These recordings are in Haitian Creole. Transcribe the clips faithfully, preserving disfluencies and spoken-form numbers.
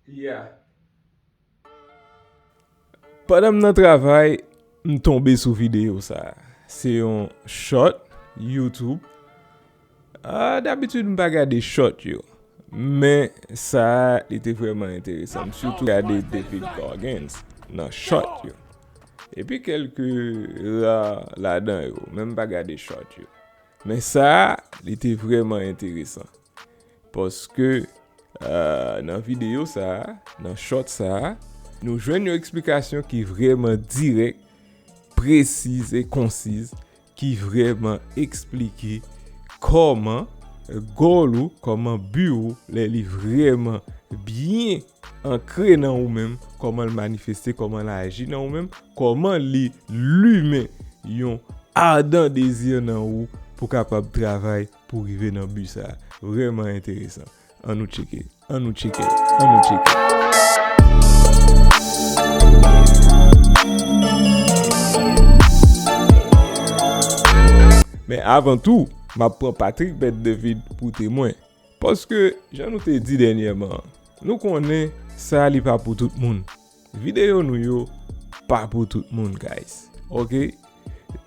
Yeah. Pandan m nan travay, m tonbe sou videyo sa a. Se yon short YouTube. Ah, dabitid, m pa gade short yo. Men sa a, li te vrèman enteresan. M sitou gade David Goggins nan short yo. Epi kèlke ra ladan yo, men m pa gade short yo. Men sa a, li te vrèman enteresan. Paske, ah, nan videyo sa a, nan short sa a, nou jwenn yon eksplikasyon ki vrèman dirèk, presiz e konsiz, ki vrèman eksplike kòman gòl ou, kòman bi ou, lè li vrèman byen ankre nan ou menm, kòman l manifeste, kòman l aji nan ou menm, kòman li limen yon adan dezi nan ou pou kapab travay pou rive nan bi sa a. Vrèman enteresan. An nou tcheke. An nou tcheke. An nou tcheke. Men avan tou, m ap pran Patrick Bet David pou temwen. Paske, jan nou te di dènyèman, nou konnen sa li pa pou tout moun. Videyo nou yo pa pou tout moun, guys. Ok?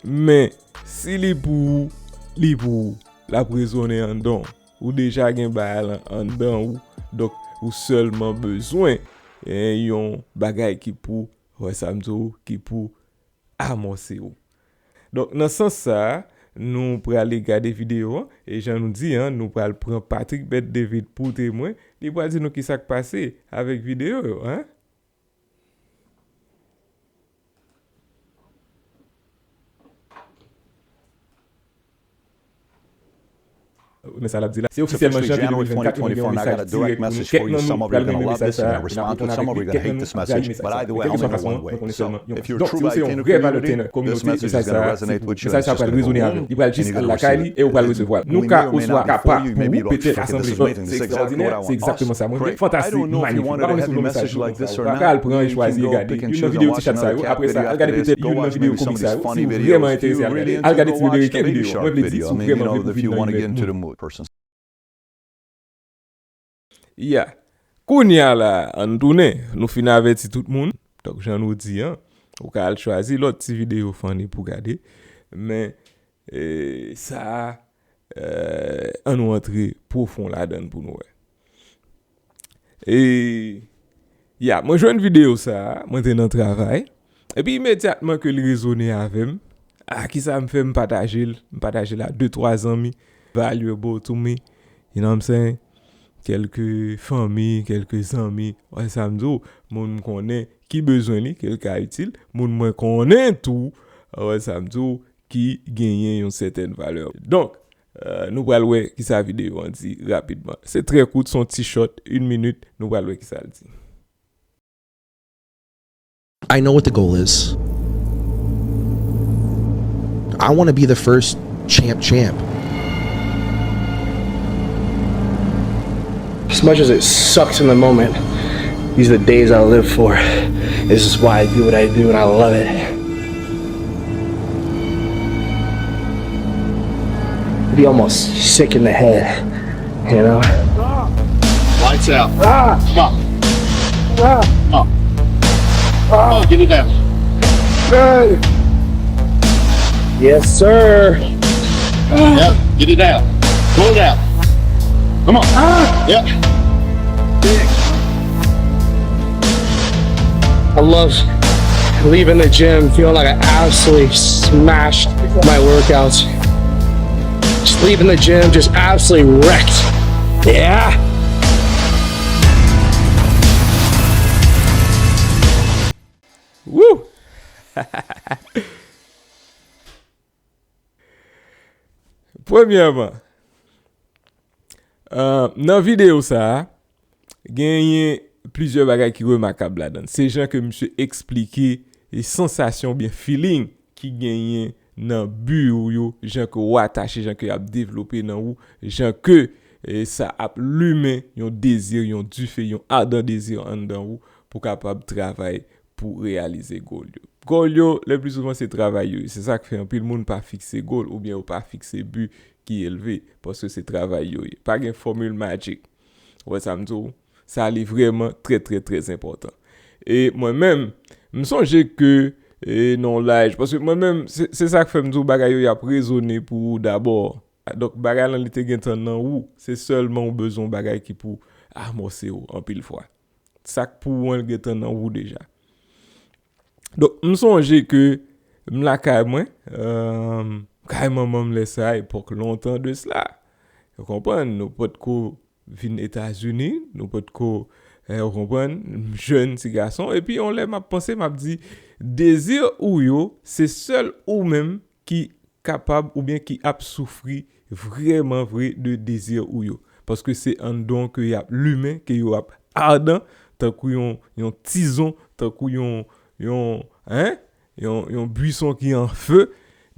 Men, si li pou ou, li pou ou. L ap rezonnen anndan w. Ou deja gen bagay lan anndan ou. Donk, ou sèlman bezwen, eh, yon bagay ki pou, wè sa m di w, ki pou amòse w. Donk, nan sans sa a, nou prale gade videyo an, e jan nou di an, nou pral pran Patrick Bet David pou temwen, li pral di nou kisa k pase avèk videyo yo, en. Men sa l ap di la. Se ofisyèlman janvye de mil vennkat, nou gen yon mesaj dirèk pou nou. Kèk nan nou pral renmen mesaj sa a, e n ap reponn avèk li. Kèk nan nou pral renmen mesaj sa a. Men kèlkeswa fason an, mwen konnen sèlman yon fason. Donk, si w se yon vrè valè tènè kominote, mesaj sa a, se pou ou. Mesaj sa a pral rezone avè w. Li pral jis al lakay li e ou pral resevwa l. Nou ka oswa ka pa pou ou, petèt asanble, se ekstraòdinè, se egzakteman sa mwen vle. Fantastik, manifik. M pa konnen si w gen yon mesaj pou ou konsa. Ou pa ka al pran e chwazi e gade youn nan videyo ti chat sa yo, apre sa, al gade petèt youn nan videyo komik sa yo, si w vrèman enterese al gade. Al gade ti bebe reken videyo an. Mwen vle di, si w vrèman vle pou vin nan imèt moun. Yeah. Kounye a la, ann tounen. Nou fin avèti tout moun. Donk, jan nou di an, ou ka al chwazi lòt ti videyo funny pou gade. Men, e, sa a, e, ann nou antre pwofon ladan l pou nou wè. E, ya, mwen jwenn videyo sa a, mwen te nan travay. Epi imedyatman ke l rezone avè m, a, kisa m fè, m pataje l, m pataje l a de, twa zanmi, valuable to me, you know what I'm saying? Kèlke fanmi, kèlke zanmi, wè sa m di w, moun m konnen ki bezwen li, ke l ka itil, moun mwen konnen tou, wè sa m di w, ki genyen yon sètèn valè. Donk, e, nou pral wè kisa videyo an di rapidman. Se trè kout, se yon ti short, yon minit, nou pral wè kisa l di. I know what the goal is. I want to be the first champ champ. As much as it sucks in the moment, these are the days I live for. This is why I do what I do, and I love it. Be almost sick in the head, you know? Lights out. Ah! Come on. Ah! Come on. Ah! Come on, get it down. Hey! Yes, sir. Yep, get it down. Pull it out. Come on. Ah! Yep. I love leaving the gym feeling like I absolutely smashed my workouts. Just leaving the gym just absolutely wrecked. Yeah. Woo! Premyèman, e, nan videyo sa a, genyen plizyè bagay ki remakab ladan l. Se jan ke misye eksplike e sansasyon oubyen feeling ki genyen nan bi ou yo, jan ke w atache, jan ke y ap devlope nan ou, jan ke, e, sa ap limen yon dezi, yon dife, yon adan dezi anndan ou pou kapab travay pou reyalize gòl yo. Gòl yo, le pli souvan, se travay yo ye. Se sa k fè anpil moun pa fikse gòl oubyen yo pa fikse bi ki elve, paske se travay yo ye. Pa gen fòmil majik. Ou wè sa m di w? Sa li vrèman trè, trè, trè enpòtan. E mwen menm, m sonje ke e nan yon laj, paske mwen menm, se se sa k fè m di w bagay yo y ap rezone pou ou dabò. Donk, bagay lan li te gentan nan ou, se sèlman ou bezwen yon bagay ki pou amòse w anpil fwa. Sa k pou ou an, l gentan nan ou deja. Donk, m sonje ke m lakay mwen, kay manman m lè sa, epòk lontan de sla. Ou konprann, nou potko vin Etazini, nou potko, ou konprann, m jèn ti gason, epi yon lè m ap panse, m ap di, dezi ou yo, se sèl ou menm ki kapab oubyen ki ap soufri vrèman vre de dezi ou yo. Paske se anndan w ke y ap limen, ke yo ap adan, tankou yon, yon tizon, tankou yon, yon, en, yon, yon bwison ki an fe.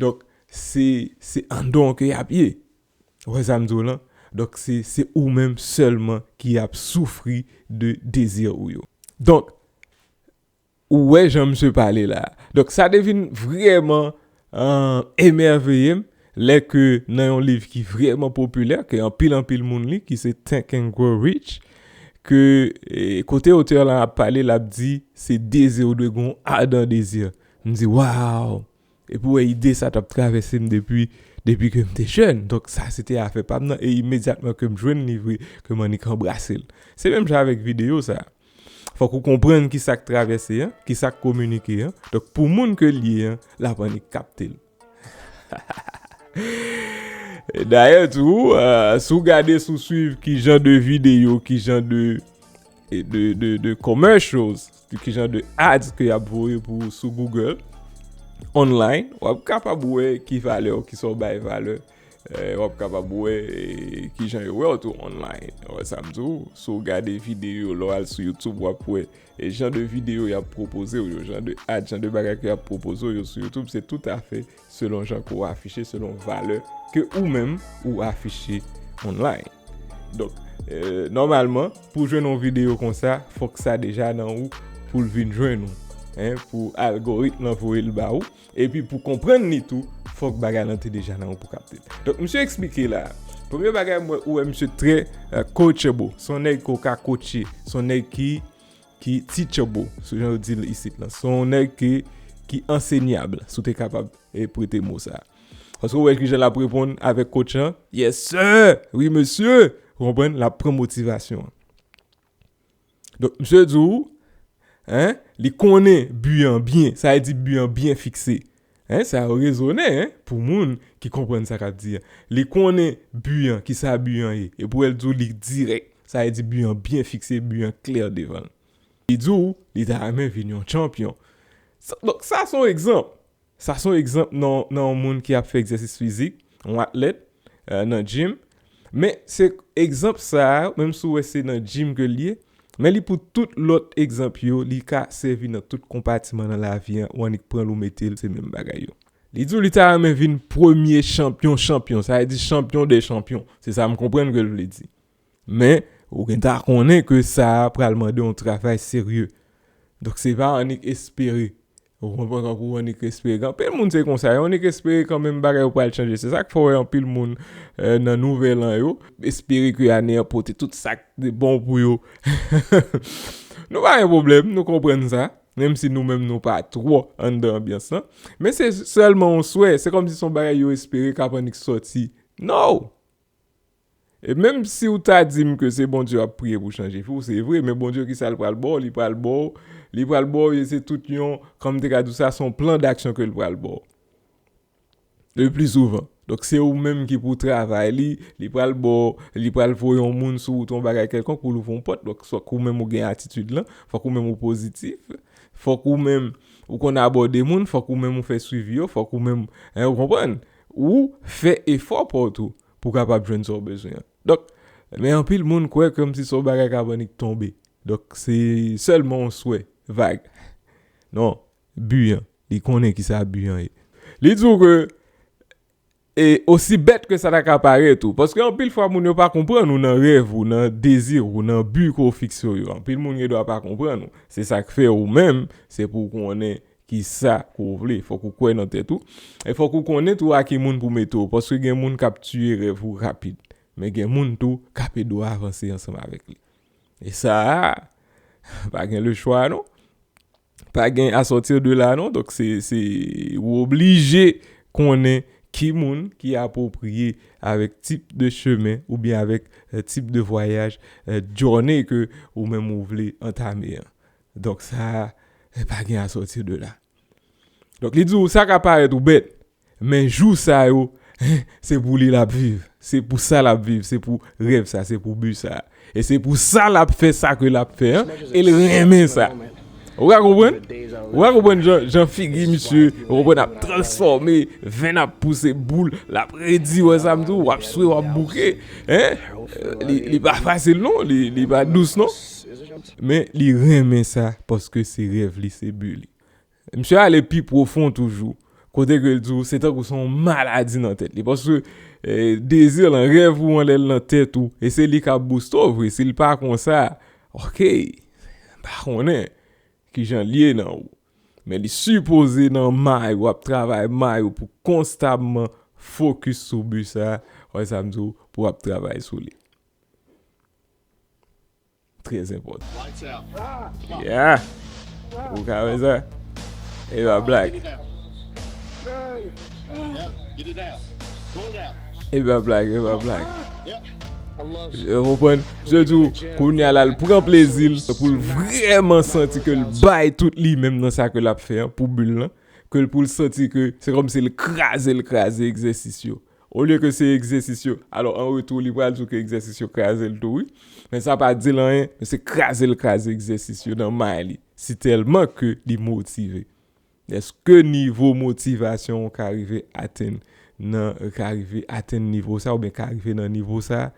Donk, se, se anndan w ke y ap ye. Ou wè sa m di w lan? Donk, se, se ou menm sèlman ki ap soufri de dezi ou yo. Donk, ou wè jan misye pale la. Donk, sa te vin vrèman, euh, emèveye m, lè ke nan yon liv ki vrèman popilè, ke anpil, anpil moun li, ki se Think and Grow Rich, ke, e, kote otè lan ap pale, l ap di, se dezi, ou dwe gen yon adan dezi. M di, waw! Epi w wè ide sa t ap travèse m depi, depi ke m te jèn. Donk, sa se te afè pa m nan, e imedyatman ke m jwenn li vre, ke m annik anbrase l. Se menm jan avèk videyo sa. Fòk ou konprann ki sa k travèse an, ki sa k kominike an. Donk, pou moun ke l ye an, l ap annik kapte l. Dayè tou, euh, si w gade, si w swiv ki jan de videyo, ki jan de, de, de, de commercials, ki jan de ads ke y ap voye pou ou sou Google, online, w ap kapab wè ki valè, ki sa w bay valè. Eh, w ap kapab wè, eh, ki jan yo wè w tou online. Ou wè sa m di w? Si w gade videyo, lè w al sou YouTube, w ap wè, eh, jan de videyo y ap pwopoze w yo, jan de ad, jan de bagay ke y ap pwopoze w yo sou YouTube, se toutafè selon jan ke w afiche, selon valè ke ou menm ou afiche online. Donk, eh, nòmalman, pou jwenn yon videyo konsa, fòk sa deja nan ou pou l vin jwenn ou, en, pou algoritm lan voye l ba ou. Epi pou konprann li tou, fòk bagay lan te deja nan ou pou kapte l. Donk, misye eksplike la. Premye bagay, mwen, ou wè misye trè, eh, coachable. Se yon nèg ke w ka coache. Se yon nèg ki, ki teachable, se jan yo di l isit lan. Se yon nèg ki, ki ansenyab, si w te kapab, eh, prete mo sa. Paske w wè kijan l ap reponn avèk coach lan. Yes, sir! Wi, mesye! Ou konprann? L ap pran motivasyon an. Donk, misye di w, en, li konnen bi an byen, sa vle di bi an byen fikse. En, sa yo rezonnen, en, pou moun ki konprann sa k ap di an. Li konnen bi an, ki sa bi an ye. Epi w wè l di w li dirèk, sa vle di bi an byen fikse, bi an klè devan l. Li di w, li ta renmen vin yon chanpyon. Sa, donk, sa se yon egzanp. Sa se yon egzanp nan, nan yon moun ki ap fè egzèsis fizik, yon atlèt, eh, nan gym. Men se egzanp sa a, menm si w wè se nan gym ke l ye, men li pou tout lòt egzanp yo, li ka sèvi nan tout konpatiman nan lavi an, ou annik pran l ou mete l, se menm bagay yo. Li di w li ta renmen vin premye chanpyon chanpyon, sa vle di chanpyon dè chanpyon. Se sa m konprann ke l vle di. Men, ou gentan konnen ke sa a pral mande yon travay serye. Donk, se pa annik espere. Ou konprann, kankou w annik espere. Gen anpil moun se konsa, yo annik espere kanmenm bagay yo pral chanje. Se sa k fè w wè anpil moun, eh, nan nouvèl an yo, espere ke ane an pote tout sa k te bon pou yo. Nou pa gen pwoblèm, nou konprann sa. Menm si nou menm nou pa twò anndan anbyans lan. Men se sèlman yon swè. Se kòmsi se yon bagay yo espere k ap annik sòti. No! E menm si w ta di m ke se Bondye w ap priye pou chanje vi w, se vre, men Bondye ki sa l pral ba w? Li pral ba w, li pral ba w, e se tout yon, kòm m te ka di w sa, se yon plan d'action ke l pral ba w. Le pli souvan. Donk, se ou menm ki pou travay li, li pral ba w, li pral voye yon moun sou wout yon bagay kèlkonk pou l ouvri yon pòt. Donk, fòk ou menm ou gen atitid lan, fòk ou menm ou pozitif, fòk ou menm ou konn abòde moun, fòk ou menm ou fè swivi yo, fòk ou menm, en, ou konprann? Ou fè efò pa w tou pou w kapab jwenn sa w bezwen an. Donk, men anpil moun kwè kòmsi se yon bagay k ap annik tonbe. Donk, se sèlman yon swè, vag. Non, bi an. Li konnen ki sa bi an ye. Li di w ke, e osi bèt ke sa ta ka parèt ou. Paske anpil fwa, moun yo pa konprann ou nan rèv ou, nan dezi ou, nan bi ke w fikse w yo. Anpil moun gen dwa pa konprann ou. Se sa k fè ou menm, se pou w konnen ki sa ke w vle. Fòk ou kwè nan tèt ou. E fòk ou konnen tou a ki moun pou mete w. Paske gen moun k ap tiye rèv ou rapid. Men gen moun tou k ap ede w avanse ansanm avèk li. E sa a, pa gen le chwa non. Pa gen à sortir de là non. Donk se, se, ou oblije konnen ki moun ki apwopriye avèk tip de chemen oubyen avèk, eh, tip de vwayaj, eh, journey ke ou menm ou vle antame an. Donk sa, eh, pa gen à sortir de là. Donk li di w sa ka parèt ou bèt, men jou sa yo, se pou li l ap viv. Se pou sa l ap viv, se pou rèv sa, se pou bi sa. E se pou sa l ap fè sa ke l ap fè an, e l renmen sa. Ou ka konprann? Ou ka konprann jan, jan figi misye, ou konprann, ap transfòme, venn ap pouse, boul, l ap redi, wè sa m di w, w ap swe, w ap bouke. Hein? Li, li pa fasil non, li, li pa dous non. Men li renmen sa paske se rèv li, se bi li. Misye ale pi pwofon toujou. Kote ke l di w, se tankou se yon maladi nan tèt li. Paske, eh, dezi lan, rèv ou an, lè l nan tèt ou, e se li k ap booste w vre. Si l pa konsa, ok, m pa konnen kijan l ye nan ou. Men li sipoze nan may ou, ap travay may ou pou konstamman fokis sou bi sa, wè sa m di w, pou w ap travay sou li. Trè enpòtan. Yeah. Ou ka wè sa? E pa blag. E pa blag, e pa blag. Ou konprann? Se di w, kounye a la, l pran plezi l pou l vrèman santi ke l bay tout li menm nan sa ke l ap fè an, pou bi l lan, ke l pou l santi ke se kòmsi l kraze, l kraze egzèsis yo. Olye ke se egzèsis yo. Alò, an retou, li pral di w ke egzèsis yo kraze l tou, wi. Men sa pa di l anyen, men se kraze l kraze egzèsis yo nan may li. Si tèlman ke li motive. Èske nivo motivasyon w ka rive atenn nan, ka rive atenn nivo sa, oubyen ka rive nan nivo sa?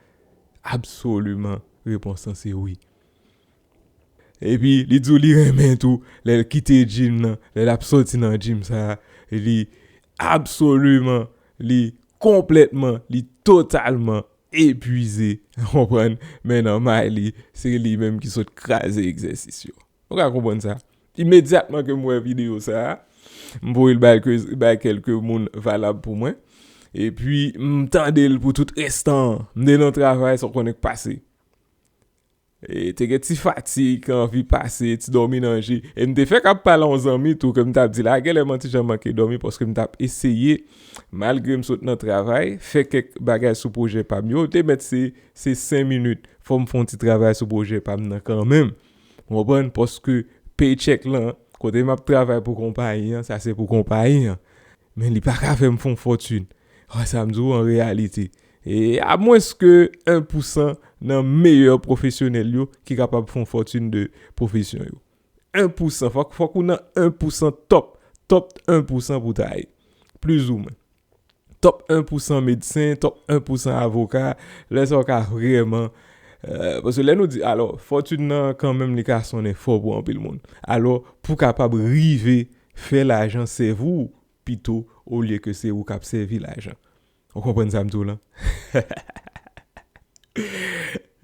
Absoliman, repons lan se wi. Epi, li di w li renmen tou, lè l kite gym nan, lè l ap soti nan gym sa, li absoliman, li konplètman, li totalman epwize, konprann? Men nan may li, se li menm ki sot kraze egzèsis yo. Ou ka konprann sa? Imedyatman ke m wè videyo sa a, m voye l bay ke-, bay kèlke moun valab pou mwen. Epi, m tande l pou tout restan an. M te nan travay, sa w konnen k pase. E, te gen ti fatig, anvi pase, ti dòmi nan je. E m te fèk ap pale a yon zanmi tou, ke m t ap di la, genlè m ti jan manke dòmi, paske m t ap eseye, malgre m sot nan travay, fè kèk bagay sou pojè pa m yo. Te mèt se, se senk minit, fò m fè yon ti travay sou pwojè pa m nan kanmenm. Ou konprann? Paske paycheck lan, kote m ap travay pou konpayi an, sa se pou konpayi an. Men li pa ka fè m fè yon fòtin. Wè sa m di w an reyalite. E amwenske en pousan nan meyè pwofesyonèl yo ki kapab fè yon fòtin de pwofesyon yo. En pousan, fòk, fòk ou nan en pousan top, top en pousan pou w ta ye. Plizoumwen. Top en pousan medsen, top en pousan avoka, lè sa w ka vrèman, eh, paske lè nou di, alò, fòtin nan kanmenm li ka sonnen fò pou anpil moun. Alò, pou w kapab rive fè lajan sèvi w pito olye ke se ou k ap sèvi lajan. Ou konprann sa m di w lan?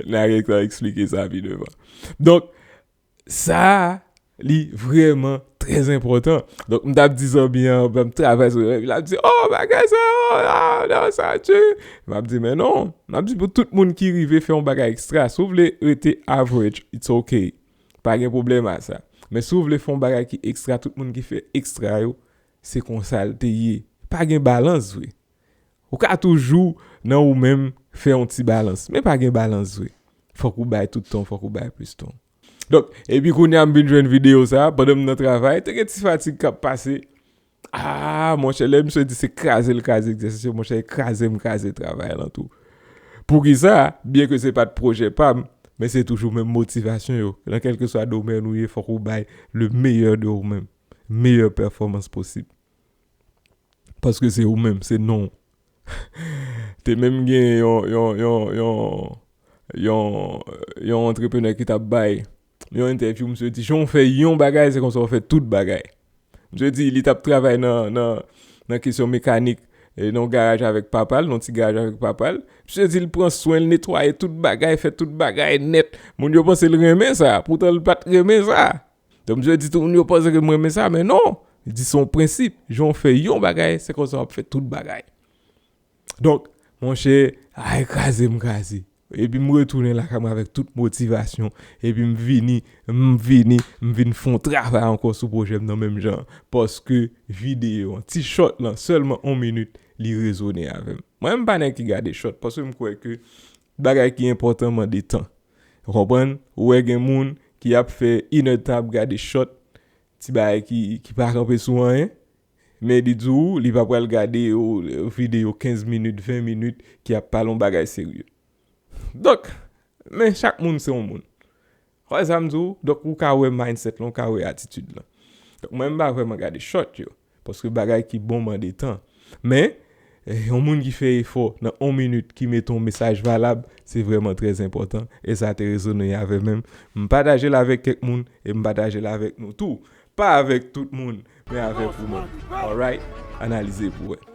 N a gentan eksplike sa pi devan. Donk, sa a, li vrèman trè enpòtan. Donk, m t ap di zanmi an, ban m travay sou li, l ap di, "Oh, bagay sa, oh, ah, non, sa, tu." M ap di, "Men non." M ap di, pou tout moun ki rive fè yon bagay ekstra, si w vle rete average, it's ok. Pa gen pwoblèm a sa. Men si w vle fè yon bagay ki ekstra, tout moun ki fè ekstra yo, se konsa l te ye. Pa gen balans vre. Ou ka toujou nan ou menm fè yon ti balans, men pa gen balans vre. Fòk ou bay tout tan, fòk ou bay plis tan. Donk, epi kounye a m vin jwenn videyo sa, pandan m nan travay, te gen ti fatig k ap pase. Ah, monchè, lè misye di se kraze l kraze egzèsis yo, monchè, e kraze m kraze travay lan tou. Poukisa? Byen ke se pa t pwojè pa m, men se toujou menm motivasyon yo. Nan kèlkeswa domèn ou ye, fòk ou bay le meilleur de ou menm. Meilleur performance posib. Paske se ou menm, se non w. Te menm gen yon, yon, yon, yon, yon, yon antreprenè ki t ap bay yon entèvyou, misye di, "Jan w fè yon bagay, se konsa w fè tout bagay." Misye di, li t ap travay nan, nan, nan kesyon mekanik, e nan yon garaj avèk papa l, nan yon ti garaj avèk papa l. Misye di, l pran swen, l netwaye tout bagay, fè tout bagay nèt. Moun yo panse l renmen sa, poutan l pa t renmen sa. Donk, misye di, tout moun yo panse ke m renmen sa, men non. Li di, se yon prensip. Jan w fè yon bagay, se konsa w ap fè tout bagay. Donk, monchè, ay, kraze m kraze. Epi m retounen lakay mwen avèk tout motivasyon. Epi m vini, m vini, m vin fè yon travay ankò sou pwojè m nan menm jan. Paske videyo an, ti short lan, sèlman yon minit, li rezone avè m. Mwen, m pa nèg ki gade short, paske m kwè ke bagay ki enpòtan mande tan. Ou konprann? Ou wè gen moun ki ap fè inèdtan ap gade short, ti bagay ki, ki pa kanpe sou anyen, men li di w, li pa pral gade yon videyo kenz minit, ven minit, ki ap pale yon bagay serye. Donk, men chak moun se yon moun. Ou wè sa m di w? Donk, ou ka wè mindset lan, ou ka wè atitid lan. Donk, mwen, m pa vrèman gade short yo, paske bagay ki bon mande tan. Men, eh, yon moun ki fè efò nan yon minit, ki mete yon mesaj valab, se vrèman trè enpòtan. E sa te rezone avè m menm. M pataje l avèk kèk moun, e m pataje l avèk nou tou. Pa avèk tout moun, men avèk ou menm. Alright? Analize pou wè.